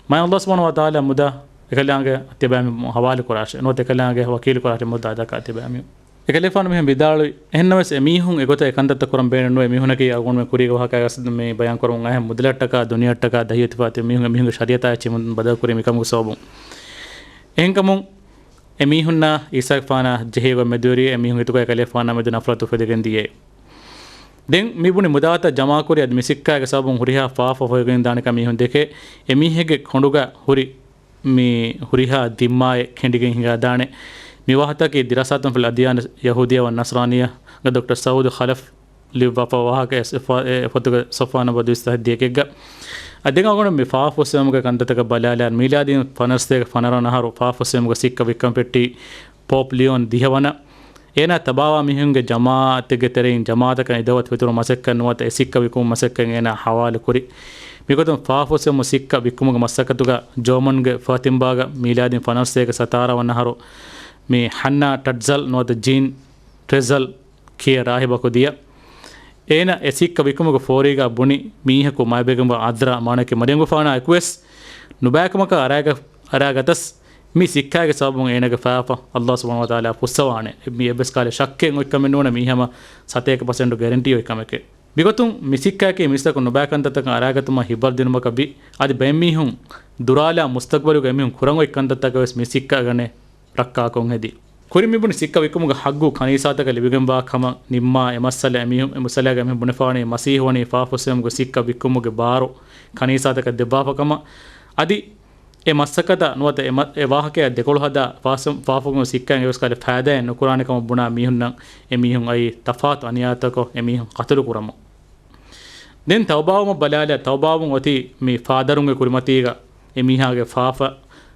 މާތް ﷲ ސުބްޙާނަހޫ ވަތަޢާލާ މުދާ އެކަލާނގެ ތިޔަބައިމީހުން ހަވާލު ކުރާށޭ. ނުވަތަ އެކަލާނގެ ވަކީލު ކުރާށޭ މުދާ ދައްކާ ތިޔަބައިމީހުން. އެކަލޭފާނު މިހެން ވިދާޅުވި. އެހެންނަމަވެސް އެމީހުން އެގޮތަށް އެކަންތައްތައް ކުރަން ބޭނުންނުވޭ. މީހުނަކީ އަޅުގަނޑުމެން ކުރީގެ ވާހަކާގަސް މި ބަޔާން ކުރަމުން އައިހެން މުދަލަށްޓަކާ ދުނިޔެއަށްޓަކާ ދަހިވެތިފާ ތިބި މީހުން އެމީހުންގެ ޝަރީޢަތާ އެއްޗެއް ބަދަލު ކުރީ މިކަމުގެ ސަބަބުން. އެހެންކަމުން އެމީހުންނާ އީސާގެފާނާ ޖެހޭ ގޮތް މެދުވެރިއޭ އެމީހުން ހިތުގައި އެކަލޭފާނާ މެދު ނަފްރަތު އުފެދިގެން ދިޔައޭ. ދެން މި ބުނި މުދާތައް ޖަމާކުރި އަދި މި ސިއްކާގެ ސަބަބުން ހުރިހާ ފާފަ ފޮހެގެން ދާނެކަން މީހުން ދެކޭ. އެމީހެއްގެ ކޮނޑުގަ ހުރި މި ހުރިހާ ދިންމާއެއް ކެނޑިގެން ހިނގާދާނެ. މި ވާހަކަތަކީ ދިރާސާތުން ފިލް އަދްޔާން ޔަހޫދިއްޔާ ވައް ނަޞްރާނިއްޔާގެ ޑޮކްޓަރ ސައޫދު ޚަލަފް ލިޔުއްވާފަ ވާހަކަ އެ ފޮ-، އެ ފޮތުގެ ސޮފްހާ ނަންބަރު ދުއިސައްތަ ދިޔަކެއްގަ. އަދި އަޅުގަނޑު މި ފާފަ ފުއްސެވުމުގެ ކަންތައްތަކަށް ބަލާލާ މީލާދީން ފަނަރަސްތޭކަ ފަނަރަ ވަނަ އަހަރު ފާފަ ފުއްސެވުމުގެ ސިއްކަ ވިއްކަން ފެއްޓީ ޕޯޕް ލިއޯން ދިހަ ވަނަ. އޭނާ ތަބާވާ މީހުންގެ ޖަމާޢަތެއްގެ ތެރެއިން ޖަމާޢަތަކަށް އިދަވަތު ފެތުރު މަސައްކަތް ނުވަތަ އެ ސިއްކަ ވިއްކުމު މަސައްކަތް އޭނާ ހަވާލު ކުރި. މިގޮތުން ފާފަ ފުއްސެވުމު ސިއްކަ ވިއްކުމުގެ މަސައްކަތުގަ ޖޯމަންގެ ފަތިންބާގަ މީލާދީން ފަނަރަސްތޭކަ ސަތާރަ ވަނަ އަހަރު މި ހަންނާ ޓަޑްޒަލް ނުވަތަ ޖީން ޓްރެޒަލް ކިޔޭ ރާހިބަކު ދިޔަ. އޭނަ އެ ސިއްކަ ވިއްކުމުގެ ފޯރީގަ ބުނި މީހަކު މާތް ބޭކަލުން އަދްރާ މާނައަކީ މަރިޔަންގެފާނާ އެކުވެސް ނުބައިކަމަކަށް އަރާގަ-، އަރާގަތަސް މި ސިއްކާގެ ސަބަބުން އޭނަގެ ފާފަ ﷲ ސުބްޙާނަހޫ ވަތަޢާލާ ފުއްސަވާނެ. މި އެއްވެސް ކަހަލަ ޝައްކެއް އޮތްކަމެއް ނޫން މީ ހަމަ ސަތޭކަ ޕަސެންޓު ގެރެންޓީ އޮތް ކަމެކޭ. މިގޮތުން މި ސިއްކާއަކީ މީސްތަކުން ނުބައި ކަންތައްތަކަށް އަރާގަތުމަށް ހިއްވަރު ދިނުމަކަށް ވި. އަދި ބައެއް މީހުން ދުރާލާ މުސްތަޤްބަލުގަ އެމީހުން ކުރަން އޮތް ކަންތައްތަކަށް ވެސް މި ސިއްކާ ގަނެ ރައްކާކޮށް ހެދި. ކުރިން މި ބުނި ސިއްކަ ވިއްކުމުގެ ހައްގު ކަނީސާތަކަށް ލިބިގެންވާ ކަމަށް ނިންމާ އެ މައްސަލަ އެމީހުން، އެ މައްސަލާގަ އެމީހުން ބުނެފާވަނީ މަސީޙު ވަނީ ފާފަ ފުއްސެވުމުގެ ސިއްކަ ވިއްކުމުގެ ބާރު ކަނީސާތަކަށް ދެއްވާފަ ކަމަށް. އަދި އެ މަސައްކަތަށް ނުވަތަ އެ މަ-، އެ ވާހަކަޔަށް ދެކޮޅު ހަދާ ފާފަ ފުއްސެވުމުގެ ސިއްކައިން އެވެސް ކަހަލަ ފައިދާއެއް ނުކުރާނެ ކަމަށް ބުނާ މީހުންނަށް އެމީހުން އައީ ތަފާތު އަނިޔާތަކޮށް އެމީހުން ޤަތުލު ކުރަމުން. ދެން ތައުބާވުމަށް ބަލާލާ، ތައުބާވުން އޮތީ މި ފާދަރުންގެ ކުރިމަތީގަ އެމީހާގެ ފާފަ،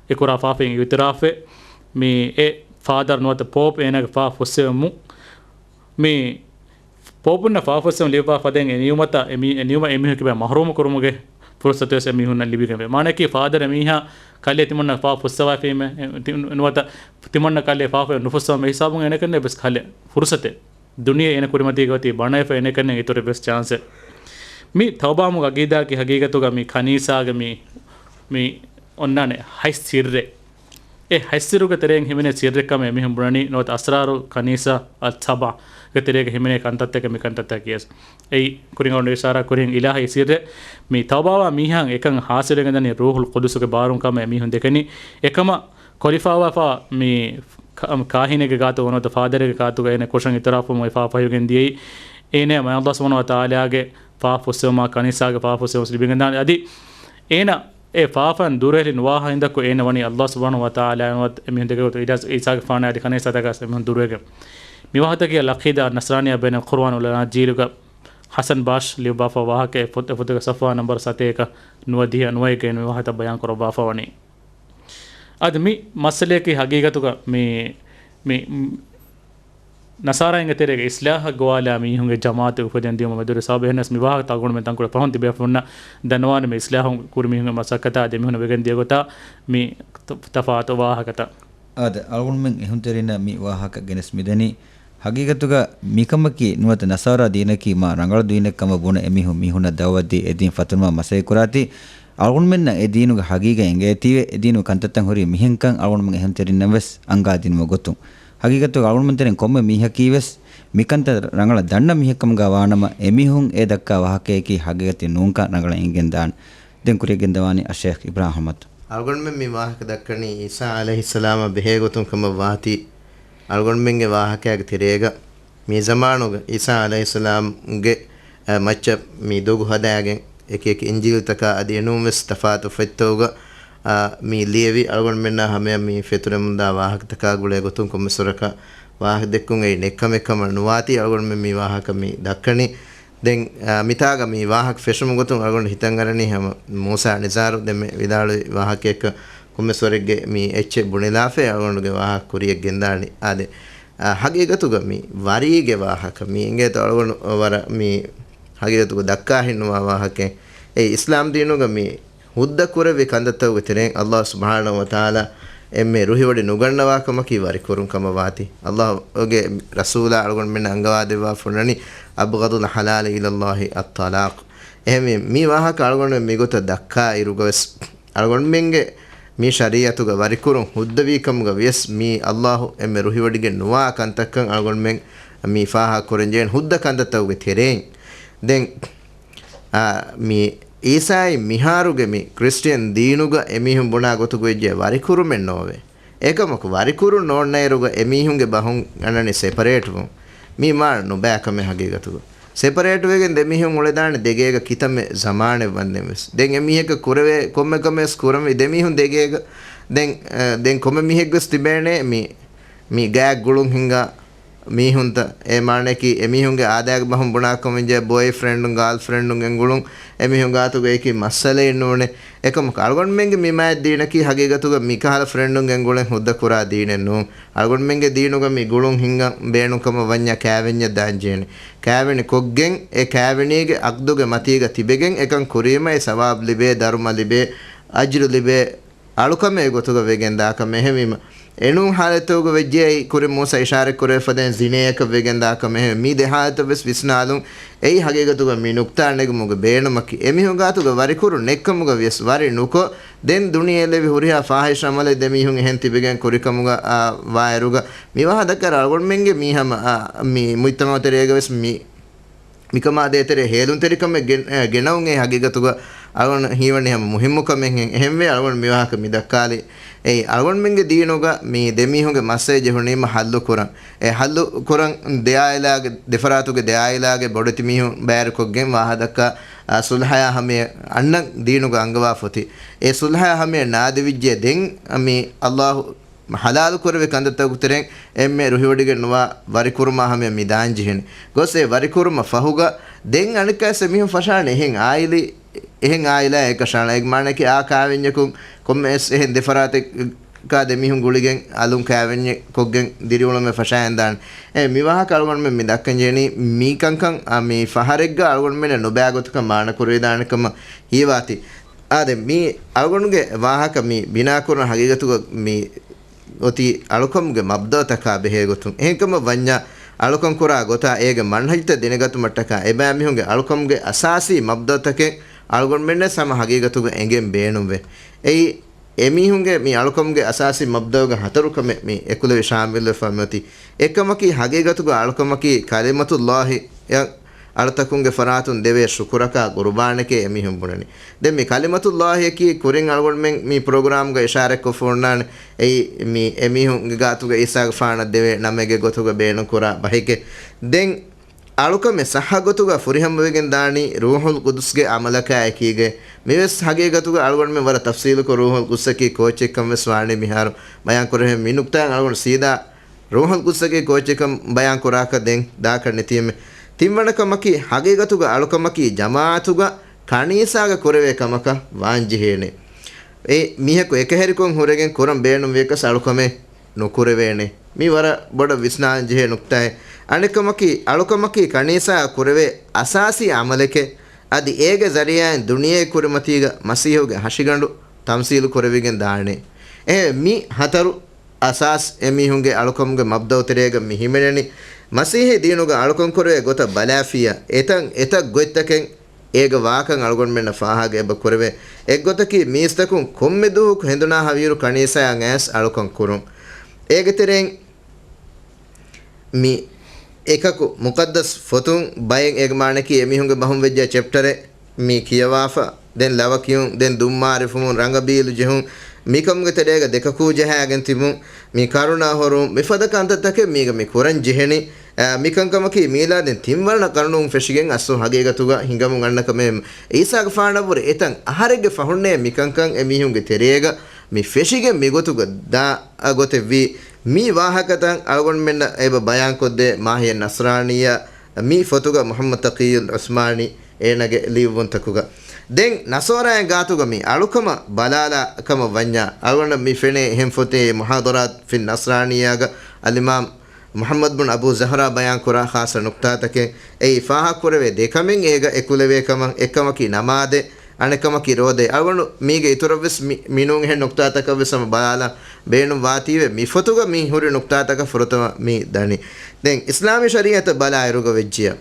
އެކުރާ ފާފައިން އިޢުތިރާފެއް. މި އެ ފާދަރު ނުވަތަ ޕޯޕް އޭނާގެ ފާފަ ފުއްސެވެމުން. މި ޕޯޕުންނަށް ފާފަ ފުއްސެވުން ލިޔުއްވާ ފަދައިން އެ ނިޢުމަތަށް އެ މީ-، އެ ނިޢުމަތް އެމީހުން ކިބައިން މަޙްރޫމު ކުރުމުގެ ފުރުޞަތު ވެސް އެމީހުންނަށް ލިބިގެންވޭ. މާނައަކީ ފާދަރު އެމީހާ ކަލޭ ތިމަންނަ ފާފަ ފުއްސަވާފީމެ، ތި-، ނުވަތަ ތިމަންނަ ކަލޭ ފާފަ ނުފުއްސަވަމު އެހިސާބުން އޭނަކަންނެ ވެސް ކަލޭ ފުރުޞަތެއް. ދުނިޔެ އޭނަ ކުރިމަތީގަ އޮތީ ބަނަވެފަ އޭނަކަންނެ އިތުރެއް ވެސް ޗާންސެއް. މި ތައުބާވުމުގެ އަގީދާއަކީ ހަގީގަތުގަ މި ކަނީސާގެ މި، މި އޮންނާނެ ހަތް ސިއްރެއް. އެ ހަތް ސިއްރުގެ ތެރެއިން ހިމެނޭ ސިއްރެއް ކަމަށް އެމީހުން ބުނަނީ ނުވަތަ އަސްރާރު ކަނީސާ އަލް ސަބާގެ ތެރޭގަ ހިމެނޭ ކަންތައްތަކެއް މި ކަންތައްތަކަކީ ވެސް. އެއީ ކުރިން އަޅުގަނޑު އިޝާރާ ކުރިން އިލާހީ ސިއްރެއް. މި ތައުބާވާ މީހާ އެކަން ހާސިލުވެގެންދަނީ ރޫޙުލް ޤުދުސުގެ ބާރުން ކަމަށް އެމީހުން ދެކެނީ. އެކަމަށް ކޮލިފާވާފާ މި ކާ-، ކާހިނެއްގެ ގާތުގަ ނުވަތަ ފާދަރެއްގެ ގާތުގަ އޭނަ ކޮށަން އިޢުތިރާފުވުމުން އެ ފާފަ ފޮހެވިގެން ދިޔައީ. އޭނަޔަށް މާތް ﷲ ސުބްޙާނަހޫ ވަތަޢާލާގެ ފާފަ ފުއްސެވުމާ ކަނީސާގެ ފާފަ ފުއްސެވުމުން ލިބިގެންދާނެ. އަދި އޭނަ އެ ފާފައިން ދުރުހެލި ނުވާ ހިނދަކު އޭނަ ވަނީ ﷲ ސުބްޙާނަހޫ ވަތަޢާލާ ނުވަތަ އެމީހުން ދެކެ ގޮތު އިލާ ޢީސާގެފާނާ އަދި ކަނީސާތަކަށް އެމީހުން ދުރުވެގެން. މި ވާހަކަތަކީ އަލްޢަޤީދާ އައްނަޞްރާނިއްޔާ ބައިނަލް ޤުރުއާން ވަލްއިންޖީލުގަ ޙަސަން ބާޝް ލިޔުއްވާފަ ވާހަކަ އެ ފޮތް-، އެ ފޮތުގެ ޞަފްޙާ ނަންބަރު ސަތޭކަ ނުވަދިހަ ނުވައެއްގައި މި ވާހަކަތައް ބަޔާން ކުރައްވާފަ ވަނީ. އަދި މި މައްސަލަޔަކީ ހަގީގަތުގަ މި، މި، ނަޞާރާއިންގެ ތެރޭގަ އިޞްލާޙަށް ގޮވާލާ މީހުންގެ ޖަމާޢަތެއް އުފެދެން ދިޔުމަށް މެދުވެރި ސަބަބެއް. އެހެނަސް މި ވާހަކަތައް އަޅުގަނޑުމެން ތަންކޮޅެއް ފަހުން ތިބޭފުޅުންނަށް ދަންނަވާނެ މި އިޞްލާޙު ކުރި މީހުންގެ މަސައްކަތާ އަދި މީހުންނަށް ވެގެން ދިޔަ ގޮތާ މި ތަ-، ތަފާތު ވާހަކަތައް. އާދެ، އަޅުގަނޑުމެން އެހުންތެރިންނަށް މި ވާހަކަ ގެނެސް މިދަނީ. ހަގީގަތުގަ މިކަމަކީ ނުވަތަ ނަޞާރާ ދީނަކީ މާ ރަނގަޅު ދީނެއް ކަމަށް ބުނެ އެމީހުން މީހުންނަށް ދަޢުވަތްދީ އެ ދީން ފަތުނުވާ މަސައްކަތް ކުރާތީ، އަޅުގަނޑުމެންނަށް އެ ދީނުގެ ހަގީގަތް އެނގޭތީވެ، އެ ދީނުގެ ކަންތައްތައް ހުރީ މިހެންކަން އަޅުގަނޑުމެން އެހުންތެރިންނަށް ވެސް އަންގާދިނުމުގެ ގޮތުން. ހަގީގަތުގަ އަޅުގަނޑުމެން ތެރެއިން ކޮންމެ މީހަކީ ވެސް މިކަންތައް ރަނގަޅަށް ދަންނަ މީހެއް ކަމުގަ ވާނަމަ، އެމީހުން އެ ދައްކާ ވާހަކަޔަކީ ހަގީގަތެއް ނޫންކަން ރަނގަޅަށް އެނގިގެން ދާނެ. ދެން ކުރިއަށް ގެންދަވާނީ އައްޝޭޚް އިބްރާހިމް އަތޮޅު. އަޅުގަނޑުމެން މި ވާހަކަ ދައްކަނީ ޢީސާ ޢަލައިހިއްސަލާމާ ބެހޭ ގޮތުން ކަމަށް ވާތީ، އަޅުގަނޑުމެންގެ ވާހަކައިގެ ތެރޭގަ މި ޒަމާނުގަ ޢީސާ ޢަލައިހިއްސަލާމްގެ، އަ، މައްޗަށް މި ދޮގު ހަދާގެން އެކި އެކި އިންޖީލުތަކާ އަދި އެނޫންވެސް ތަފާތު ފޮތްތަކުގަ، އަ، މި ލިޔެވި އަޅުގަނޑުމެންނާ ހަމަޔަށް މި ފެތުރެމުންދާ ވާހަކަތަކާ ގުޅޭ ގޮތުން ކޮންމެސް ވަރަކަށް ވާހަކަ ދެއްކުން އެއީ ނެއްކަމެއް ކަމަށް ނުވާތީ އަޅުގަނޑުމެން މި ވާހަކަ މި ދައްކަނީ. ދެން، އާ، މިތާގަ މި ވާހަކަ ފެށުމުގެ ގޮތުން އަޅުގަނޑު ހިތަށް އަރަނީ ހަމަ މޫސާ ނިޒާރު ދެންމެ ވިދާޅުވި ވާހަކައެއްގަ ކޮންމެސް ވަރެއްގެ މި އެއްޗެއް ބުނެލާފައި އަޅުގަނޑުގެ ވާހަކަ ކުރިއަށް ގެންދާނީ. އާދެ، އާ، ހަގީގަތުގަ މި ވަރީގެ ވާހަކަ މި އިނގޭތޯ އަޅުގަނޑު ވަރަށް މި ހަގީގަތުގަ ދައްކާ ހިންނުވާ ވާހަކައެއް. އެ އިސްލާމް ދީނުގަ މި ހުއްދަ ކުރެއްވި ކަންތައްތަކުގެ ތެރެއިން ﷲ ސުބްޙާނަހޫ ވަތަޢާލާ އެންމެ ރުހިވޮޑި ނުގަންނަވާ ކަމަކީ ވަރިކުރުން ކަމަށް ވާތީ. ﷲ ގެ ރަސޫލާ އަޅުގަނޑުމެންނަށް އަންގަވާދެއްވާ ފުންނަނީ، "أبغض الحلال إلى الله الطلاق." އެހެންވެ، މި ވާހަކަ އަޅުގަނޑުމެން މިގޮތަށް ދައްކާ އިރުގަވެސް، އަޅުގަނޑުމެންގެ މި ޝަރީއަތުގަ ވަރިކުރުން ހުއްދަވީ ކަމުގަ ވިޔަސް، މީ ﷲ އެންމެ ރުހިވޮޑިގެން ނުވާ ކަންތައްކަން އަޅުގަނޑުމެން މި ފާހަގަ ކުރަންޖެހޭނެ ހުއްދަ ކަންތައްތަކުގެ ތެރެއިން. ދެން، އާ، މި އީސާއި މިހާރުގެ މި ކްރިސްޓިއަން ދީނުގަ އެމީހުން ބުނާ ގޮތުގަ ވެއްޖެ ވަރިކުރުމެއް ނޯވޭ. އެކަމަކު، ވަރިކުރުން ނޯންނައިރުގަ އެމީހުންގެ ބަހުން އަންނަނީ ސެޕަރޭޓްވުން. މީ މާ ނުބައި ކަމެއް ހަގީގަތުގަ. ސެޕަރޭޓްވެގެން ދެމީހުން އުޅެދާނެ ދެގޭގަ ކިތަންމެ ޒަމާނެއް ވަންދެން ވެސް. ދެން އެމީހަކަށް ކުރެވޭ ކޮންމެ ކަމެއް ވެސް ކުރަންވީ ދެމީހުން ދެގޭގަ. ދެން، އަ، ދެން ކޮންމެ މީހެއްގެ ވެސް ތިބޭނެ މި، މި ގާތް ގުޅުން ހިންގާ މީހުންތައް. އެ މާނައަކީ، އެމީހުންގެ އާދައިގެ ބަހުން ބުނާ ކަމެއް ޖެހޭ ބޯއިފްރެންޑުން، ގާލްފްރެންޑުން ގެންގުޅުން އެމީހުން ގާތުގަ އެކި މައްސަލައެއް ނޫނޭ. އެކަމަކު، އަޅުގަނޑުމެންގެ މި މާތް ދީނަކީ ހަގީގަތުގަ މިކަހަލަ ފްރެންޑުން ގެންގުޅެން ހުއްދަ ކުރާ ދީނެއް ނޫން. އަޅުގަނޑުމެންގެ ދީނުގަ މި ގުޅުން ހިންގަން ބޭނުން ކަމަށް ވަންޏާ ކާވެންޏެއް ދާން ޖެހޭނެ. ކާވެނި ކޮށްގެން، އެ ކާވެނީގެ އަގްދުގެ މަތީގަ ތިބެގެން އެކަން ކުރީމަ އެ ސަވާބު ލިބޭ، ދަރުމަ ލިބޭ، އަޖްރު ލިބޭ، އަޅުކަމެއް ގޮތުގަ ވެގެން ދާކަމެއް. އެހެންވީމަ، އެނޫން ހާލަތުގަ ވެއްޖެއްޔާ ކުރިން މޫސާ އިޝާރަތް ކުރެވިފަދައިން ޒިނޭއަކަށް ވެގެން ދާކަމެއް. މި ދެ ހާލަތަށް ވެސް ވިސްނާލުން. އެއީ ހަގީގަތުގަ މި ނުކްތާ ނެގުމުގެ ބޭނުމަކީ. އެމީހުން ގާތުގަ ވަރިކުރުން ނެތްކަމުގަ ވިޔަސް ވަރި ނުކޮށް، ދެން ދުނިޔެއަށް ލެއްވި ހުރިހާ ފާހިޝް އަމަލެއް ދެމީހުން އެހެން ތިބެގެން ކުރިކަމުގަ، އާ، ވާއިރުގަ މި ވާހަކަ ދައްކާ އަޅުގަނޑުމެންގެ މީ ހަމަ، އާ، މި މުޖްތަމަޢު ތެރޭގަ ވެސް މި މިކަމާ ދޭތެރޭ ހޭލުންތެރިކަމެއް ގެން-، އެ، ގެނައުން އެ ހަގީގަތުގަ އަޅުގަނޑު ހީވަނީ ހަމަ މުހިއްމު ކަމެއްހެން. އެހެންވެ އަޅުގަނޑު މިވާހަކަ މި ދައްކާލީ. އެއީ އަޅުގަނޑުމެންގެ ދީނުގަ މި ދެމީހުންގެ މައްސަލަ ޖެހުނީމަ ހައްލު ކުރަން. އެ ހައްލު ކުރަން ދެ އާއިލާގެ، ދެފަރާތުގެ ދެ އާއިލާގެ ބޮޑެތި މީހުން ބައިވެރިކޮށްގެން ވާހަކަ ދައްކާ، އާ، ޞުލްޙަޔާ ހަމަޔަށް އަންނަން ދީނުގަ އަންގަވާފަ އޮތީ. އެ ޞުލްޙަޔާ ހަމަޔަށް ނާދެވިއްޖެ ދެން މި ﷲ ޙަލާލު ކުރެވި ކަންތައްތަކުގެ ތެރެއިން އެންމެ ރުހިވޮޑިގެން ނުވާ ވަރިކުރުމާ ހަމަޔަށް މި ދާން ޖެހެނީ. ގޮސް އެ ވަރިކުރުމަށް ފަހުގަ ދެން އަނެއްކާވެސް އެމީހުން ފަށާނެ އެހެން އާއިލި، އެހެން އާއިލާ އެކަށާނެ. އޭގެ މާނައަކީ އާ ކާވެންޏަކުން ކޮންމެވެސް އެހެން ދެފަރާތެއްގާ ދެމީހުން ގުޅިގެން އަލުން ކާވެންޏެއް ކޮށްގެން ދިރިއުޅުމެއް ފަށާ އެނދާނެ. އެ މި ވާހަކަ އަޅުގަނޑުމެން މި ދައްކަން ޖެހެނީ މި ކަންކަން، އާ، މި ފަހަރެއްގަ އަޅުގަނޑުމެންނަށް ނުބައި ގޮތަކަށް މާނަ ކުރެވިދާނެ ކަމަށް ހީވާތީ. އާދެ، މި އަޅުގަނޑުގެ ވާހަކަ މި ބިނާކުރަން ހަގީގަތުގަ މި އޮތީ އަޅުކަމުގެ މަބްދައުތަކާ ބެހޭ ގޮތުން. އެހެންކަމަށް ވަންޏާ، އަޅުކަން ކުރާ ގޮތާ އޭގެ މަންހަޖުތައް ދެނެގަތުމަށްޓަކާ އެބައިމީހުންގެ އަޅުކަމުގެ އަސާސީ މަބްދައުތަކެއް އަޅުގަނޑުމެންނަށް ހަމަ ހަގީގަތުގަ އެނގެން ބޭނުންވޭ. އެއީ، އެމީހުންގެ މި އަޅުކަމުގެ އަސާސީ މަބްދައުގެ ހަތަރު ކަމެއް މި އެކުލެވި ޝާމިލްވެފަ މިއޮތީ. އެއްކަމަކީ، ހަގީގަތުގަ އަޅުކަމަކީ ކަލިމަތުﷲ އަޅުތަކުންގެ ފަރާތުން ދެވޭ ޝުކުރަކާ ޤުރުބާނެކޭ އެމީހުން ބުނަނީ. ދެން މި ކަލިމަތުﷲއަކީ ކުރިން އަޅުގަނޑުމެން މި ޕްރޮގްރާމްގަ އިޝާރަތްކޮށްފަ އޮންނާނެ. އެއީ މި އެމީހުންގެ ގާތުގަ ޢީސާގެފާނަށް ދެވޭ ނަމެއްގެ ގޮތުގަ ބޭނުންކުރާ ބަހެކޭ. ދެން އަޅުކަމެއް ޞައްޙަ ގޮތުގަ ފުރިހަމަވެގެން ދާނީ ރޫޙުލް ޤުދުސްގެ ޢަމަލަކާ އެކީގަ. މިވެސް ހަގީގަތުގަ އަޅުގަނޑުމެން ވަރަށް ތަފްޞީލުކޮށް ރޫޙުލް ޤުދުސަކީ ކޯއްޗެއްކަން ވެސް ވާނީ މިހާރު ބަޔާންކުރެވޭ. މި ނުކްތާއިން އަޅުގަނޑު ސީދާ ރޫޙުލް ޤުދުސަކީ ކޯއްޗެއްކަން ބަޔާންކުރާކަށް ދެން ދާކަށް ނެތީމެ. ތިންވަނަ ކަމަކީ، ހަގީގަތުގަ އަޅުކަމަކީ ޖަމާޢަތުގަ ކަނީސާގަ ކުރެވޭ ކަމަކަށް ވާންޖެހޭނެ. އެ މީހަކު އެކަހެރިކޮށް ހުރެގެން ކުރަން ބޭނުން ވިޔަކަސް އަޅުކަމެއް ނުކުރެވޭނެ. މީ ވަރަށް ބޮޑަށް ވިސްނާން ޖެހޭ ނުކްތާއެއް. އަނެއްކަމަކީ، އަޅުކަމަކީ ކަނީސާ ކުރެވޭ އަސާސީ ޢަމަލެކޭ. އަދި އޭގެ ޒަރީޢާއިން ދުނިޔޭގެ ކުރިމަތީގަ މަސީޙުގެ ހަށިގަނޑު ތަމްސީލު ކުރެވިގެން ދާނެ. އެހެން މި ހަތަރު އަސާސް އެމީހުންގެ އަޅުކަމުގެ މަބްދައުތެރޭގަ މި ހިމެނެނީ. މަސީޙީ ދީނުގަ އަޅުކަން ކުރެވޭ ގޮތަށް ބަލާފިއްޔާ، އެތަން އެތައް ގޮތްތަކެއް އޭގަ ވާކަން އަޅުގަނޑުމެންނަށް ފާހަގަ އެބަ ކުރެވޭ. އެއްގޮތަކީ، މީސްތަކުން ކޮންމެ ދުވަހަކު ހެނދުނާ ހަވީރު ކަނީސާއަށް އައިސް އަޅުކަން ކުރުން. އޭގެ ތެރެއިން މި އެކަކު މުޤައްދަސް ފޮތުން ބައެއް އޭގެ މާނައަކީ އެމީހުންގެ ބަހުން ވެއްޖެ ޗެޕްޓަރެއް މި ކިޔަވާފަ، ދެން ލަވަ ކިޔުން، ދެން ދުންމާރިފުމުން، ރަނގަބީލު ޖެހުން، މިކަމުގެ ތެރޭގަ ދެކަކޫ ޖަހާގެން ތިބުން، މި ކަރުނަ ހޮރުން، މިފަދަ ކަންތައްތަކެއް މީގަ މި ކުރަން ޖެހެނީ. އަ، މިކަންކަމަކީ މީލާދީން ތިންވަނަ ޤަރުނުން ފެށިގެން އަސްލު ހަގީގަތުގަ ހިނގަމުން އަންނަ ކަމެއް. ޢީސާގެފާނަށްވުރެ އެތަން އަހަރެއްގެ ފަހުންނޭ މިކަންކަން އެމީހުންގެ ތެރޭގަ މި ފެށިގެން މިގޮތުގަ ދާ ގޮތެއްވީ. މި ވާހަކަތައް އަޅުގަނޑުމެންނަށް އެބަ ބަޔާންކޮށްދޭ މާހިޔަ ނަޞްރާނިއްޔާ މި ފޮތުގަ މުޙައްމަދު ތަޤިއްޔުލް ޢުސްމާނީ އޭނާގެ ލިޔުއްވުންތަކުގަ. ދެން ނަޞާރާއިން ގާތުގަ މި އަޅުކަމަށް ބަލާލާ ކަމަށް ވަންޏާ، އަޅުގަނޑަށް މި ފެނޭ އެހެން ފޮތެއް މުޙާޟަރާތު ފި ނަޞްރާނިއްޔާގަ އަލްއިމާމް މުޙައްމަދު ބުން އަބޫ ޒަހްރާ ބަޔާންކުރާ ޚާއްޞަ ނުކްތާތަކެއް. އެއީ ފާހަގަކުރެވޭ ދެކަމެއް އޭގަ އެކުލެވޭ ކަމަށް. އެއްކަމަކީ ނަމާދެއް، އަނެއްކަމަކީ ރޯދައި. އަޅުގަނޑު މީގެ އިތުރަށްވެސް މި-، މިނޫން އެހެން ނުކްތާތަކަށްވެސް ހަމަ ބަލާލަން ބޭނުން ވާތީވެ، މި ފޮތުގަ މި ހުރި ނުކްތާތަކަށް ފުރަތަމަ މި ދަނީ. ދެން އިސްލާމީ ޝަރީއަތަށް ބަލާއިރުގަ ވެއްޖިޔަ.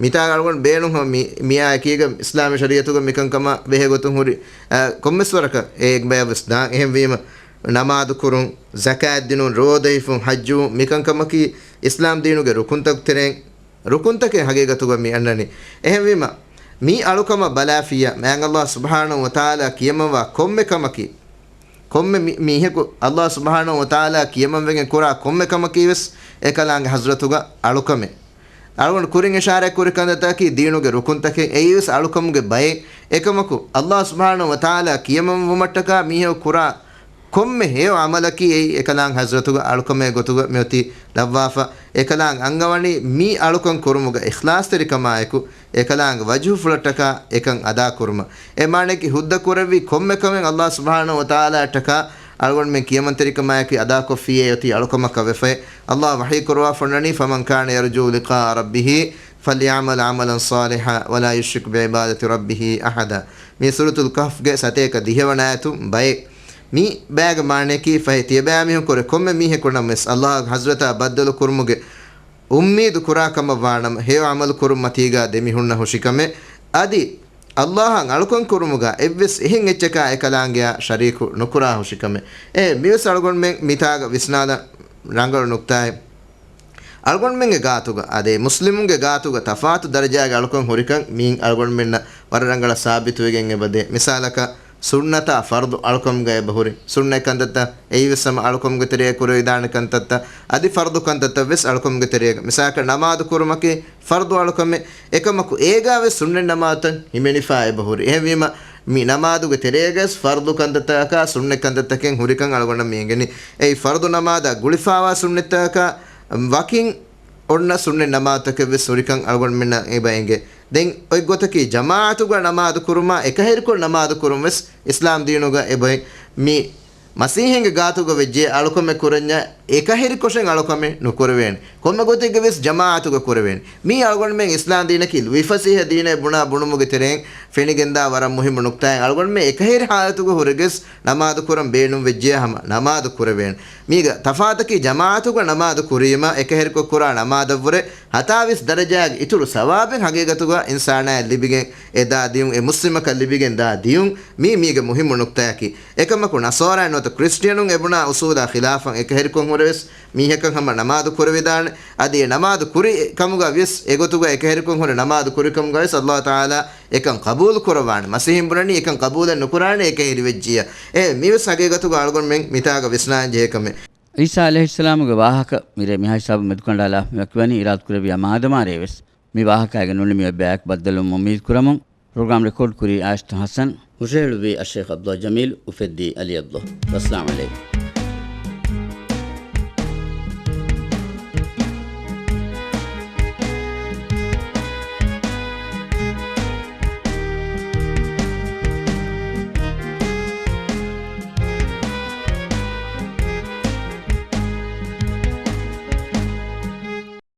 މިތާގަ އަޅުގަނޑު ބޭނުން ހަމަ މި-، މިއާ އެކީގަ އިސްލާމީ ޝަރީއަތުގަ މިކަންކަމާ ބެހޭގޮތުން ހުރި، އަ، ކޮންމެސް ވަރަކަށް އެ އެއްބަޔަށްވެސް ދާން. އެހެންވީމަ، ނަމާދު ކުރުން، ޒަކާތް ދިނުން، ރޯދަ ހިފުން، ޙައްޖުވުން، މިކަންކަމަކީ އިސްލާމް ދީނުގެ ރުކުންތަކު ތެރެއިން ރުކުންތަކެއް ހަގީގަތުގަ މި އަންނަނީ. އެހެންވީމަ، މި އަޅުކަމަށް ބަލާފިއްޔާ، މާތް ﷲ ސުބްޙާނަހޫ ވަތަޢާލާ ކިޔަމަންވާ ކޮންމެ ކަމަކީ، ކޮންމެ މި-، މީހަކު ﷲ ސުބްޙާނަހޫ ވަތަޢާލާ ކިޔަމަންވެގެން ކުރާ ކޮންމެ ކަމަކީވެސް އެކަލާނގެ ޙަޟްރަތުގަ އަޅުކަމެއް. އަޅުގަނޑު ކުރިން އިޝާރާތް ކުރި ކަންތައްތަކަކީ ދީނުގެ ރުކުންތަކެއް، އެއީވެސް އަޅުކަމުގެ ބައެއް. އެކަމަކު، ﷲ ސުބްޙާނަހޫ ވަތަޢާލާ ކިޔަމަންވުމަށްޓަކާ މީހަކު ކުރާ ކޮންމެ ހެޔޮ ޢަމަލަކީ އެއީ އެކަލާނގެ ޙަޟްރަތުގަ އަޅުކަމެއް ގޮތުގަ މިއޮތީ ލައްވާފަ. އެކަލާނގެ އަންގަވަނީ މި އަޅުކަން ކުރުމުގަ އިޚްލާޞްތެރިކަމާއެކު، އެކަލާނގެ ވަޖްހުފުޅަށްޓަކާ އެކަން އަދާކުރުމަށް. އެ މާނައަކީ ހުއްދަ ކުރެއްވި ކޮންމެ ކަމެއް ﷲ ސުބްޙާނަހޫ ވަތަޢާލާއަށްޓަކާ އަޅުގަނޑުމެން ކިޔަމަންތެރިކަމާއެކު އަދާކޮށްފިއޭ އޮތީ އަޅުކަމަކަށް ވެފައޭ. ﷲ ވަޙީކުރައްވާފަ އޮންނަނީ، فمن كان يرجو لقاء ربه فليعمل عملا صالحا ولا يشرك بعبادة ربه أحدا. މީ ސޫރަތުލް ކަހްފްގެ ސަތޭކަ ދިހަވަނަ އާޔަތުން ބައެއް. މި ބައިގެ މާނައަކީ ފަހެ ތިޔަބައިމީހުން ކުރެ ކޮންމެ މީހަކު ނަމަވެސް ﷲ ގެ ޙަޟްރަތާ ބައްދަލު ކުރުމުގެ އުއްމީދު ކުރާ ކަމަށް ވާނަމަ، ހެޔޮ ޢަމަލު ކުރުން މަތީގާ ދެމިހުންނަ ހުށިކަމެއް، އަދި ﷲ އަށް އަޅުކަން ކުރުމުގާ އެއްވެސް އެހެން އެއްޗަކާ އެކަލާނގެއާ ޝަރީކު ނުކުރާ ހުށިކަމެއް. އެ މިވެސް އަޅުގަނޑުމެން މިތާގަ ވިސްނާލަން ރަނގަޅު ނުކްތާއެއް. އަޅުގަނޑުމެންގެ ގާތުގަ، އަދި މުސްލިމުންގެ ގާތުގަ ތަފާތު ދަރަޖާގެ އަޅުކަން ހުރިކަން މީން އަޅުގަނޑުމެންނަށް ވަރަށް ރަނގަޅަށް ސާބިތުވެގެން އެބަދޭ. މިސާލަކަށް، ސުންނަތާ ފަރުޟު އަޅުކަމުގަ އެބަހުރި. ސުންނަތް ކަންތައްތައް އެއީވެސް ހަމަ އަޅުކަމުގެ ތެރެއަށް ކުރެވިދާނެ ކަންތައްތައް، އަދި ފަރުޟު ކަންތައްތައް ވެސް އަޅުކަމުގެ ތެރޭގަ. މިސާލަކަށް ނަމާދު ކުރުމަކީ ފަރުޟު އަޅުކަމެއް. އެކަމަކު އޭގާވެސް ސުންނަތް ނަމާދުތައް ހިމެނިފާ އެބަހުރި. އެހެންވީމަ، މި ނަމާދުގެ ތެރޭގަވެސް ފަރުޟު ކަންތައްތަކާ ސުންނަތް ކަންތައްތަކެއް ހުރިކަން އަޅުގަނޑަށް މި އެނގެނީ. އެއީ ފަރުޟު ނަމާދާ ގުޅިފާވާ ސުންނަތްތަކަކާ ވަކިން އޮންނަ ސުންނަތް ނަމާދުތަކެއްވެސް ހުރިކަން އަޅުގަނޑުމެންނަށް އެބަ އެނގޭ. ދެން އޮތްގޮތަކީ ޖަމާޢަތުގަ ނަމާދު ކުރުމާ އެކަހެރިކޮށް ނަމާދު ކުރުން ވެސް އިސްލާމް ދީނުގަ އެބައޮތް. މި މަސީޙީންގެ ގާތުގަ ވެއްޖެ އަޅުކަމެއް ކުރަންޏާ އެކަހެރިކޮށެއް އަޅުކަމެއް ނުކުރެވޭނެ. ކޮންމެ ގޮތެއްގަވެސް ޖަމާޢަތުގަ ކުރެވޭނެ. މީ އަޅުގަނޑުމެން އިސްލާމް ދީނަކީ ލުއިފަސޭހަ ދީނެއް ބުނާ ބުނުމުގެ ތެރެއިން ފެނިގެންދާ ވަރަށް މުހިއްމު ނުކްތާއެއް. އަޅުގަނޑުމެން އެކަހެރި ޙާލަތުގަ ހުރެގެސް ނަމާދު ކުރަން ބޭނުން ވެއްޖެޔާ ހަމަ ނަމާދު ކުރެވޭނެ. މީގަ ތަފާތަކީ ޖަމާޢަތުގަ ނަމާދު ކުރީމަ އެކަހެރިކޮށް ކުރާ ނަމާދަށްވުރެ ހަތާވީސް ދަރަޖާގެ އިތުރު ސަވާބެއް ހަގީގަތުގަ އިންސާނާއަށް ލިބިގެން އެ ދާ ދިޔުން، އެ މުސްލިމަކަށް ލިބިގެން ދާ ދިޔުން، މީ މީގެ މުހިއްމު ނުކްތާއަކީ. އެކަމަކު ނަޞާރާއިން ނުވަތަ ކްރިސްޓިއަނުން އެބުނާ އުޞޫލާ ޚިލާފަށް އެކަހެރިކޮށް ހުރެވެސް މީހަކަށް ހަމަ ނަމާދު ކުރެވިދާނެ. އަދި އެ ނަމާދު ކުރި ކަމުގަ ވިޔަސް އެގޮތުގަ އެކަހެރިކޮށް ހުރެ ނަމާދު ކުރި ކަމުގަ ވިޔަސް ﷲ ތަޢާލާ އެކަން ޤަބޫލު ކުރައްވާނެ. މަސީޙީން ބުނަނީ އެކަން ޤަބޫލެއް ނުކުރާނެ އެކަހެރި ވެއްޖިއްޔާ. އެ މިވެސް ހަގީގަތުގަ އަޅުގަނޑުމެން މިތާގަ ވިސްނާން ޖެހޭ ކަމެއް. ޢީސާ ޢަލައިހިއްސަލާމުގެ ވާހަކަ މިރޭ މިހާ ހިސާބު މެދުކަނޑާލާފަ ވަކިވަނީ އިރާދަކުރެއްވިޔާ މާދަމާރޭވެސް. މި ވާހަކައިގެ ނުނިމި އެއްބަޔަކު ބައްދަލުވުމަށް އުއްމީދު ކުރަމުން. ޕްރޮގްރާމް ރެކޯޑް ކުރީ އާޝިތު ޙަސަން. ހުށަހެޅުއްވީ އައްޝައިޚް ޢަބްދުﷲ ޖަމީލް، އުފެއްދީ ޢަލީ ޢަބްދުﷲ. ވައްސަލާމް ޢަލައިކުމް.